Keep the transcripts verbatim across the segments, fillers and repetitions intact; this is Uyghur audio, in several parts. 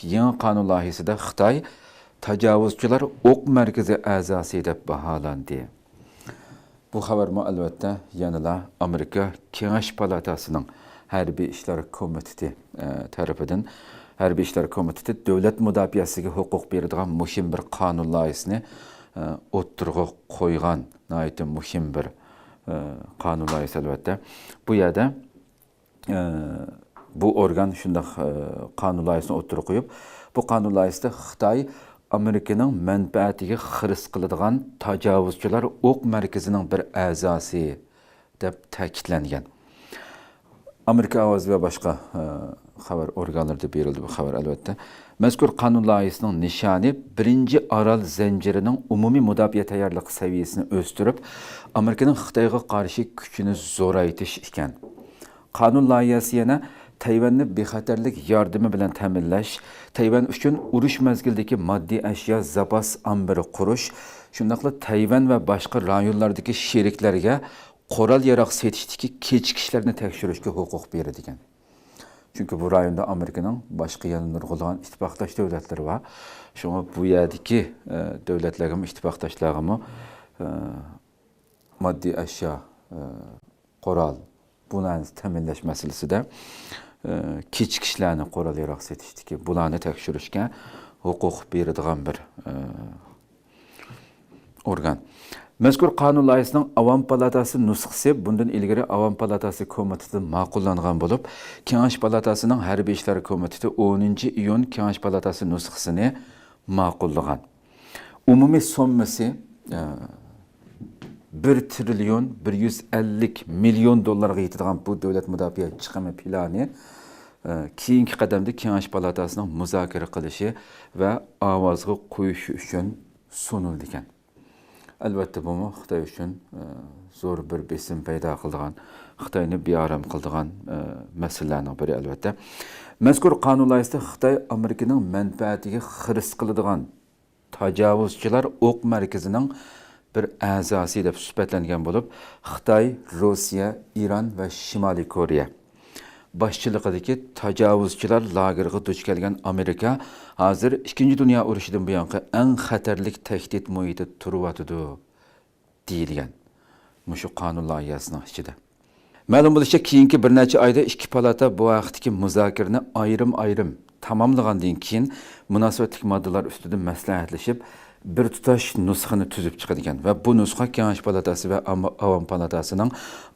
يېڭى قانۇن لايىھىسىدە خىتاي تاجاۋۇزچىلار ئوق مەركىزى ئەزاسى دەپ باھالاندى. بۇ خەۋەرمۇ، ئەلۋەتتە، يەنىلا ئامېرىكا كېڭەش پالاتاسىنىڭ ھەربىي ئىشلار كومىتېتى، ئە، تەرىپىدىن، ھەربىي ئىشلار كومىتېتى دۆلەت مۇداپىئەسىگە ھوقۇق بېرىدىغان مۇھىم بىر قانۇن لايىھىسىنى، ئە، ئوتتۇرىغا قويغان ناھايىتى مۇھىم بىر، ئە، قانۇن لايىھىسى، ئەلۋەتتە. بۇ يەردە ئە، بۇ ئورگان شۇنداق، ئە، قانۇن لايىھىسىنى ئوتتۇرىغا قويۇپ، بۇ قانۇن لايىھىسىدە خىتاي ئامېرىكىنىڭ مەنپەئەتىگە خىرىس قىلىدىغان تاجاۋۇزچىلار ئوق مەركىزىنىڭ بىر ئەزاسى دەپ تەكىتلەنگەن. ئامېرىكا ئاۋازى ۋە باشقا، ئە، خەۋەر ئورگانلىرىدا بېرىلدى بۇ خەۋەر، ئەلۋەتتە. مەزكۇر قانۇن لايىھىسىنىڭ نىشانى بىرىنچى ئارال زەنجىرىنىڭ ئومۇمىي مۇداپىئە تەييارلىقى سەۋىيەسىنى ئۆستۈرۈپ، ئامېرىكىنىڭ خىتايغا قارشى كۈچىنى زورايتىش ئىكەن. قانۇن لايىھەسى يەنە تەيۋەننى بىخەتەرلىك ياردىمى بىلەن تەمىنلەش، تەيۋەن ئۈچۈن ئۇرۇش مەزگىلىدىكى ماددىي ئەشيا زاپاس ئامبىرى قۇرۇش، شۇنداقلا تەيۋەن ۋە باشقا رايونلاردىكى شېرىكلەرگە قورال-ياراغ سېتىشتىكى كېچىكىشلەرنى تەكشۈرۈشكە ھوقۇق بېرىدىكەن. چۈنكى بۇ رايوندا ئامېرىكىنىڭ باشقا يەنە نۇرغۇنلىغان ئىتتىپاقداش دۆلەتلىرى بار. شۇڭا بۇ يەردىكى، ئە، دۆلەتلەرگىمۇ، ئىتتىپاقداشلارغىمۇ، ئە، ماددىي ئەشيا، ئە، قورال، بۇلارنى تەمىنلەش مەسىلىسىدە، ئە، كېچىكىشلەرنى، قورال-ياراغ سېتىشتىكى بۇلارنى تەكشۈرۈشكە ھوقۇق بېرىدىغان بىر، ئە، ئورگان. مەزكۇر قانۇن لايىھىسىنىڭ ئاۋام پالاتاسى نۇسخىسى بۇندىن ئىلگىرى ئاۋام پالاتاسى كومىتېتىدا ماقۇللانغان بولۇپ، كېڭەش پالاتاسىنىڭ ھەربىي ئىشلار كومىتېتى ئونىنچى ئىيۇن كېڭەش پالاتاسى نۇسخىسىنى ماقۇللىغان. ئومۇمىي سوممىسى، ئە، بىر تىرىليون بىر يۈز ئەللىك مىليون دوللارغا يېتىدىغان بۇ دۆلەت مۇداپىئە چىقىمى پىلانى، ئە، كېيىنكى قەدەمدە كېڭەش پالاتاسىنىڭ مۇزاكىرە قىلىشى ۋە ئاۋازغا قويۇشى ئۈچۈن سۇنۇلىدىكەن. ئەلۋەتتە، بۇمۇ خىتاي ئۈچۈن، ئە، زور بىر بېسىم پەيدا قىلىدىغان، خىتاينى بىئارام قىلىدىغان، ئە، مەسىلىلەرنىڭ بىرى، ئەلۋەتتە. مەزكۇر قانۇن لايىھىسىدە خىتاي ئامېرىكىنىڭ مەنپەئەتىگە خىرىس قىلىدىغان تاجاۋۇزچىلار ئوق مەركىزىنىڭ بىر ئەزاسى دەپ سۈپەتلەنگەن بولۇپ، خىتاي، روسىيە، ئىران ۋە شىمالىي كورېيە باشچىلىقىدىكى تاجاۋۇزچىلار لاگېرىغا دۇچ كەلگەن ئامېرىكا ھازىر ئىككىنچى دۇنيا ئۇرۇشىدىن بۇيانقى ئەڭ خەتەرلىك تەھدىت مۇھىتىدا تۇرۇۋاتىدۇ، دېيىلگەن مۇشۇ قانۇن لايىھەسىنىڭ ئىچىدە. مەلۇم بولۇشىچە، كېيىنكى بىر نەچچە ئايدا ئىككى پالاتا بۇ ھەقتىكى مۇزاكىرىنى ئايرىم-ئايرىم تاماملىغاندىن كېيىن، مۇناسىۋەتلىك ماددىلار ئۈستىدە مەسلىھەتلىشىپ، بىر تۇتاش نۇسخىنى تۈزۈپ چىقىدىكەن ۋە بۇ نۇسخا كېڭەش پالاتاسى ۋە ئام-، ئاۋام پالاتاسىنىڭ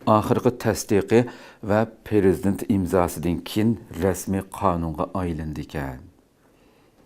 ئاخىرقى تەستىقى ۋە پىرېزىدېنت ئىمزاسىدىن كېيىن رەسمىي قانۇنغا ئايلىنىدىكەن.